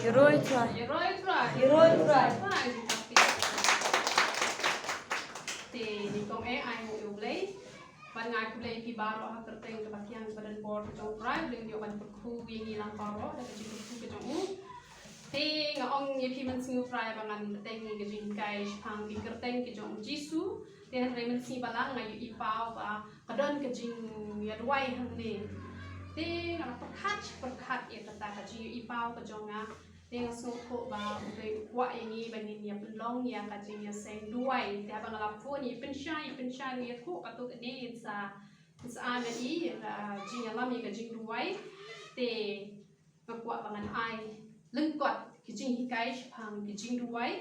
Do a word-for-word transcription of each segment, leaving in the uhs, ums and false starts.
Hero Trai. Hero Trai. Hero Trai. Te nyngkong eh ai nguh ïa U Blei. Ban ai khublei ïa phi baroh ha kyrteng kaba kiang kaba don bor ka jong U Trai, U Blei un ïoh ban kyrkhu ïa ngi lang baroh da ka jingkyrkhu ka jong u. Te nga ong ïa phi mynsngi U Trai ba ngan bteng ïa ka jinghikai shaphang ki kyrteng ki jong U Jisu. Te hynrei mynsngi balang nga ïohi paw ba ka don ka jingïaduwai hangne. Te nga la pyrkhat pyrkhat ïa kata ka jingïohi paw ka jong nga. Te nga sngewthuh ba U Blei u kwah ïa ngi ba ngin ïa pynlong ïa ka jingïaseng duwai. Te haba nga la phone ïa pynshai ïa pynshai ïa thuh katto katne sa sa ai ma i ïa ka jingïalam ïa ka jingduwai. Te nga kwah ba ngan ai lyngkot ki jinghikai shaphang ki jingduwai.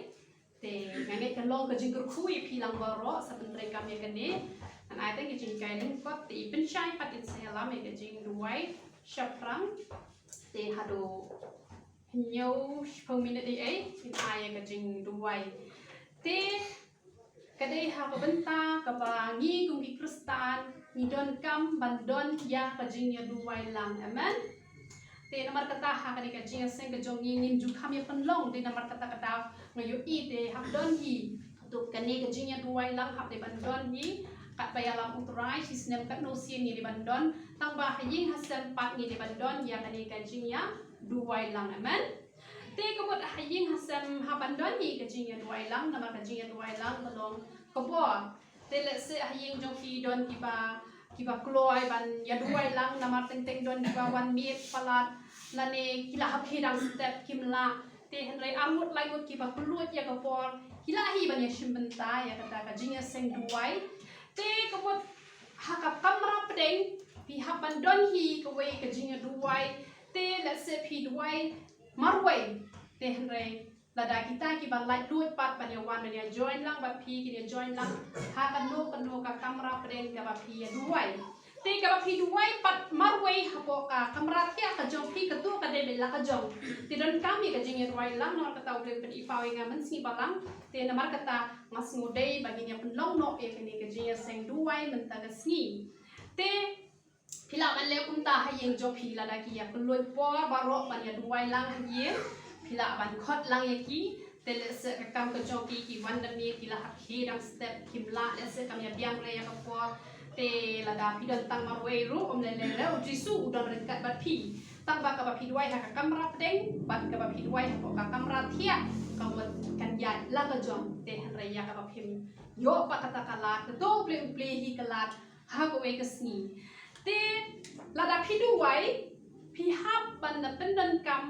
Te nga ngeit kan long ka jingkyrkhu ïa phi lang baroh sa pyntreikam ïa kane. Ngan ai tang ki jinghikai lyngkot te i pynshai pat in sa ïalam ïa ka jingduwai shaphrang. Te haduh hynñiew shiphew minit ei ei in ai ïa ka jingduwai. Te ka dei ha ka bynta kaba ngi kum ki Khristan ngi donkam ban don ïa ka jingïaduwai lang. Amen. Te namar kata ha kane ka jingïaseng ka jong ngi ngin ju kham ïa pynlong, te namar kata ka daw nga ïohi te hap don hi. Katto kane ka jingïaduwai lang hap dei ban don hi. Katba ïalam U Trai shi snem katno sien ngi dei ban don. Tang ba ha ïing ha sem pat ngi dei ban don ïa kane ka jingïaduwai lang. Amen. Te ka mut ha ïing ha sem hap ban don hi ka jingïaduwai lang, namar ka jingïaduwai lang ka long ka bor. Te lehse ha ïing jong phi don kiba, kiba kloi ban ïaduwai lang namar teng teng don kiba wan miet palat lane ki la hap khie dang step kim lah. Te hynrei ar ngut lai ngut kiba kylluid ïa ka por ki lah hi ban ïashim bynta ïa kata ka jingïaseng duwai. Te ka mut ha ka kamra pdeng phi hap ban don hi kawei ka jingïaduwai. Te lehse phi duwai marwei. Te hynrei lada kita kiba laitluid pat ban ïa wan ban ïa join lang bad phi kin ïa join lang ha kano kano ka kamra pdeng kaba phi ïa duwai. Te kaba phi duwai pat marwei hapoh ka kamra thiah ka jong phi, kato ka dei beit la ka jong. Te donkam ïa ka jingïaduwai lang namar kata U Blei u pyni paw ïa nga mynsngi balang. Te namar kata nga sngewdei ba ngin ïa pynlong noh ïa kane ka jingïaseng duwai mynta ka sngi. Te phi lah ban leh kumta ha ïing jong phi lada ki ïa kylluid por baroh ban ïa duwai lang ha ïing. Phi lah ban khot lang ïa ki. Te lehse ka kam ka jong ki ki wan da miet ki la hap khie dang step kim lah lehse kam ïa biang re ïa ka por. Te lada phi don tang marwei ruh ym lei lei re U Jisu u don ryngkat bad phi. Tang ba kaba phi duwai ha ka kamra pdeng bad kaba phi duwai hapoh ka kamra thiah ka mut kan ïaid la ka jong. Te hynrei ïa kaba phim ïoh pat kata ka lad, kato U Blei u plie hi ka lad ha kawei ka sngi. Te lada phi duwai phi hap ban da pyndonkam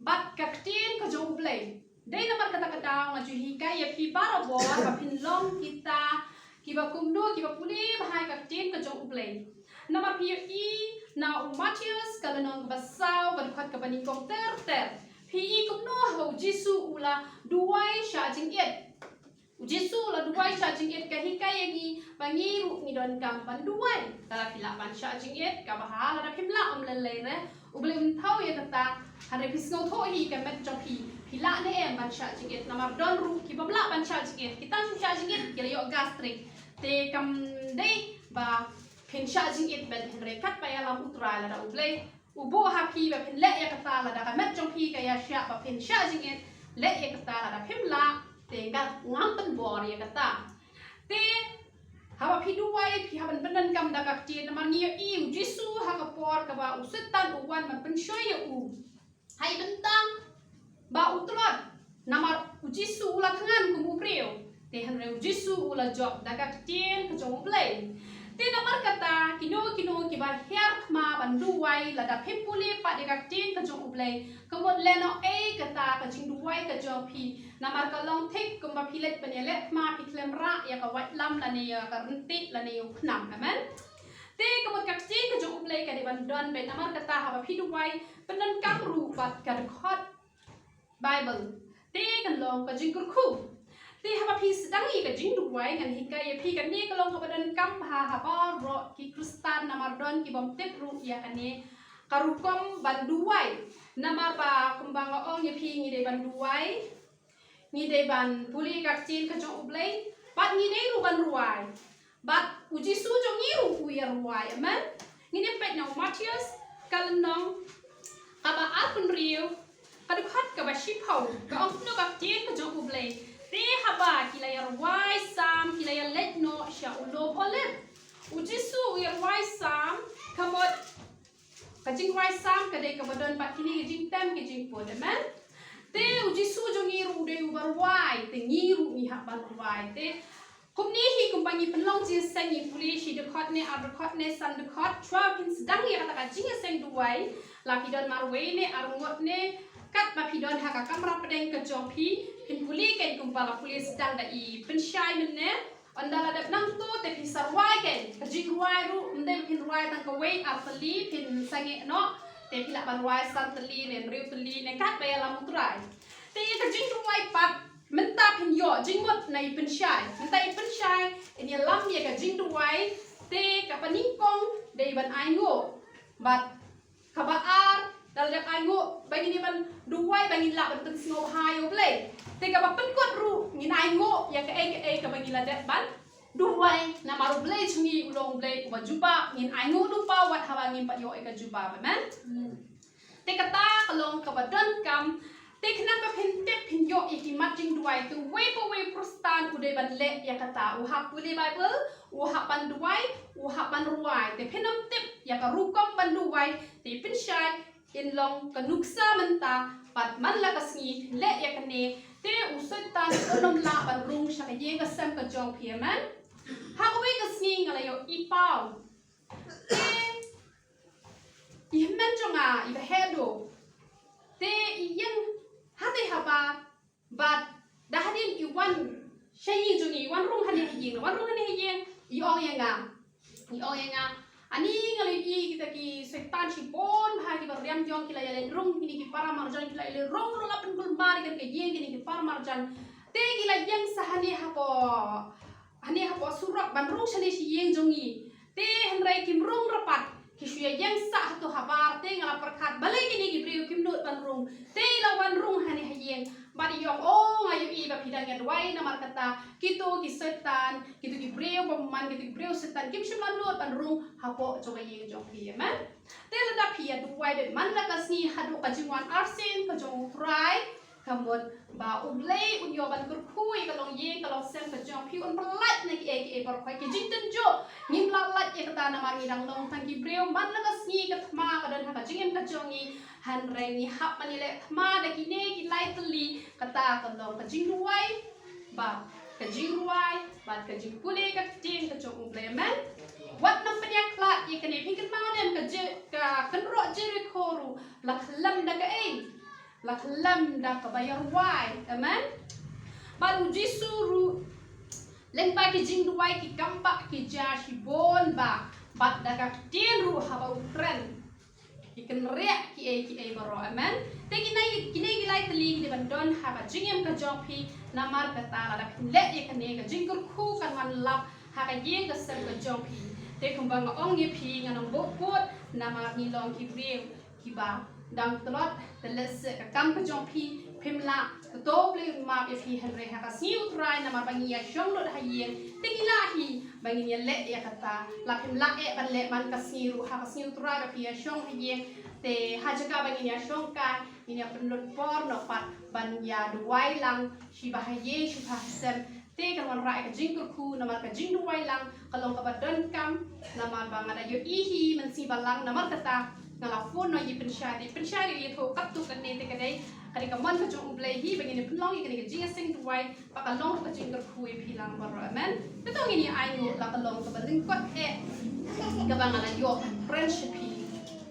bad ka ktien ka jong U Blei. Dei namar kata ka daw nga ju hikai ïa phi barabor ba phin long kita kiba kumno, kiba pule bha ïa ka ktien ka jong U Blei. Namar phi ïohi na u Mathaios ka lynnong kaba saw ka dkhot kaba nyngkong ter ter. Phi i kumno haba U Jisu u la duwai shah jingit. U Jisu u la duwai shah jingit, ka hikai ïa ngi ba ngi ruh ngi donkam ban duwai. Lada phi lah ban shah jingit, kaba bha, lada phim lah ym lei lei re. U Blei un thaw ïa kata. Hynrei phi sngewthuh hi ka met jong phi, phi lah ne em ban shah jingit, namar don ruh ki bym lah ban shah jingit. Kita shu shah jingit ki la ïoh gastric. Te kam dei ba phin shah jingit bad hynrei katba ïalam U Trai lada U Blei u buh ha phi ba phin leh ïa kata, lada ka met jong phi ka ïa shah ba phin shah jingit, leh ïa kata, lada phim lah te nga ngam pynbor ïa kata. Te haba phi duwai phi hap ban pyndonkam da ka ktien, namar ngi ïohi U Jisu ha ka por kaba u Soitan u wan ban pynshoi ïa u. Ha i bynta ba u tlot, namar U Jisu u la thngan kum u briew. Te hynrei U Jisu u la jop da ka ktien ka jong U Blei. Te namar kata kino kino kiba hiar thma ban duwai, lada phim pule pat ïa ka ktien ka jong U Blei, ka mut lehnoh ei kata ka jingduwai ka jong phi. Namar ka long thik kumba phi leit ban ïaleh thma, phi khlem rah ïa ka waitlam lane ïa ka ryntih lane ïa u khnam. Amen. Te ka mut ka ktien ka jong U Blei ka dei ban don beit, namar kata haba phi duwai pyndonkam ruh bad ka dkhot Baibl. Te kan long ka jingkyrkhu. Te haba phi sdang ïa ka jingduwai ngan hikai ïa phi, kane ka long kaba donkam bha ha baroh ki Khristan, namar don ki bym tip ruh ïa kane ka rukom ban duwai. Namar ba kumba nga ong ïa phi ngi dei ban duwai, ngi dei ban pule ka ktien ka jong U Blei bad ngi dei ruh ban rwai. Bad U Jisu jong ngi ruh u ïa rwai. Amen. Ngin ïa peit na u Mathaios ka lynnong kaba arphew hynriew ka dkhot Ka ong kumno ka ktien ka jong U Blei? Te haba ki la ïa rwai sam, ki la ïa leit noh sha u lum Olib. U Jisu u ïa rwai sam, ka mut ka jingrwai sam ka dei kaba don bad kine ki jingtem ki jingput, amen. Te u Jisu jong ngi ruh u dei uba rwai, te ngi ruh ngi hap ban rwai. Te kumne hi kumba ngi pynlong jingïaseng, ngi pule shi dkhot ne ar dkhot ne san dkhot, shuwa phin sdang ïa kata ka jingïaseng duwai, la phi don marwei ne arngut ne katba phi don ha ka kamra pdeng ka jong phi, phin pule kein kumba la pule sdang da i Pynshai mynne. Ynda la dep nangto te phi sa rwai kein, ka jingrwai ruh ym dei ba phin rwai tang kawei ar tylli, phin sangeh noh, te phi lah ban rwai san tylli ne hynriew tylli ne katba ïalam U Trai. Te ïa ka jingduwai pat mynta phin ïoh jingmut na i Pynshai. Mynta i Pynshai in ïalam ïa ka jingduwai, te kaba nyngkong dei ban ainguh. Bad kaba ar, da la dep ainguh, ba ngin ïa ban duwai, ba ngin lah ban pynsngewbha ïa U Blei. Te kaba pynkut ruh ngin ainguh ïa kaei kaei kaba ngi la dep ban duwai, namar U Blei jong ngi u long U Blei uba jubab, ngin ainguh lypa wat haba ngim pat ïoh ïa ka jubab, amen. Te kata ka long kaba donkam. Te khnang ba phin tip, phin ïoh ïa ki mat jingduwai, te uwei pa uwei u Khristan u dei ban leh ïa kata, u hap pule Baibl, u hap ban duwai, u hap ban rwai. Te phin ym tip ïa ka rukom ban duwai, te Pynshai in long ka nuksa mynta, bad man la ka sngi leh ïa kane, te u Soitan un ym lah ban rung sha ka ïing ka sem ka jong phi, amen. Ha kawei ka sngi nga la ïohi paw. Te i hynmen jong nga iba heh duh, te i ïeng hatei habar, bad da hadien i wan sha ïing jong ngi, i wan rung hangne ha ïing, wan rung hangne ha ïing, i ong ïa nga, i ong ïa nga, ani nga la ïohi kita ki Soitan shibun bha kiba riam ïong ki la ïaleit rung, kine ki para marjan ki la ïaleit rung ruh la pynkulmar ïa ka ïing kine ki para marjan. Te ki la ïeng sa hangne hapoh, hangne hapoh surok ban rung shane sha ïing jong ngi. Te hynrei kim rung ruh pat, ki shu ïa ïeng sah hato habar, te nga la pyrkhat balei kine ki briew kim nud ban rung. Te i la wan rung hangne ha ïing, bad i ong, o, nga ïohi ba phi dang ïa duwai, namar kata kito ki Soitan, kito ki briew bymman, kito ki briew Soitan kim shym la nud ban rung hapoh jong ka ïing jong phi, amen. Te lada phi ïa duwai beit man la ka sngi haduh ka jingwan arsien ka jong U Trai, ka mut ba U Blei un ïoh ban kyrkhu ïa ka longïing ka longsem ka jong phi, un pyllait na kiei kiei baroh, ki jingtynjuh. Ngim lah lait ïa kata namar ngi dang long tang ki briew, man la ka sngi ka thma ka don ha ka jingim ka jong ngi. Hynrei ngi hap ban ïaleh thma da kine ki lai tylli, kata ka long ka jingduwai, bad ka jingrwai, bad ka jingpule ka ktien ka jong U Blei, amen. Wat nang pynïakhlad ïa kane, phi kynmaw ne em ka Je-, ka kynroh Jerikho ruh la khlem da kaei? La khlem da kaba ïa rwai, amen. Bad U Jisu ruh, lyngba ki jingduwai ki kam bah ki jia shibun bah, bad da ka ktien ruh haba u kren, ki kynriah kiei kiei baroh, amen. Te kine, kine ki lai tylli ki dei ban don ha ka jingim ka jong phi, namar kata lada phin leh ïa kane ka jingkyrkhu kan wan lap ha ka ïing ka sem ka jong phi. Te kumba nga ong ïa phi, ngan ym buh kut namar ngi long ki briew kiba dang tlot, te lehse ka kam ka jong phi phim lah, to U Blei un map ïa phi, hynrei ha ka sngi U Trai namar ba ngi ïa shong lut ha ïing, te ngi lah hi ba ngin ïa leh ïa kata. La phim lah eh ban leh man ka sngi ruh, ha ka sngi U Trai ba phi ïa shong ha ïing, te ha jaka ba ngin ïa shong kai, ngin ïa pynlut por noh pat ban ïa duwai lang, shi ba ha ïing shi ba ha sem. Te kan wanrah ïa ka jingkyrkhu namar ka jingduwai lang ka long kaba donkam, namar ba nga da ïohi hi mynsngi ba lang, namar kata nga la phone noh ïa i Pynshai, te i Pynshai ruh i ïathuh katto katne, te ka dei, ka dei ka mon ka jong U Blei hi ba ngin ïa pynlong ïa kane ka jingïaseng duwai, ba ka long ruh ka jingkyrkhu ïa phi lang baroh, amen. Te to ngin ïa ainguh la ka long kaba lyngkot eh kaba nga la ïoh kren sha phi.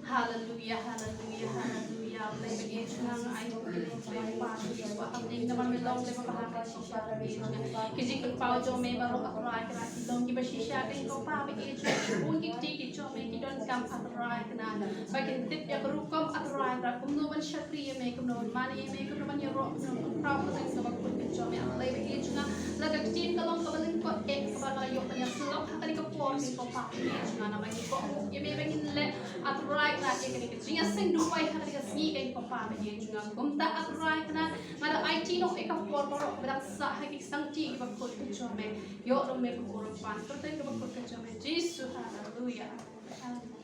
Haleluya, haleluya, haleluya. Blei ba ïeit jong nga, ai nguh ïa me, Blei Kpa, Jisu ha bneng, namar me long Blei ba bha, Blei Kpa ba ïeit jong nga. Ki jingkyrpad jong me baroh, A Trai Kynrad, ki long kiba shisha, Blei Kpa ba ïeit jong nga. Shibun ki kti ki jong me ki donkam, A Trai Kynrad, ba kin tip ïa ka rukom, A Trai Kynrad, kumno ban shakri ïa me, kumno ban mane ïa me, kumno ban ïaroh, kumno ban khraw, kumno ban kut ka jong me, A Blei ba ïeit jong nga. La ka ktien ka long kaba lyngkot eh kaba nga la ïoh ban ïasyllok ha kane ka por, Blei Kpa ba ïeit jong nga, namar ngi kohnguh ïa me ba ngin leh, A Trai Kynrad, ïa kane ka jingïaseng duwai ha kane ka sngi, Kpa ba ïeit jong nga. Kumta, A Trai Kynrad, nga da aiti noh ïa ka por baroh ba dang sah ha ki sangti kiba kut ka jong me. Ïoh long me ka burom ban kyrteng kaba kut ka jong me, Jisu. Haleluya. Amen.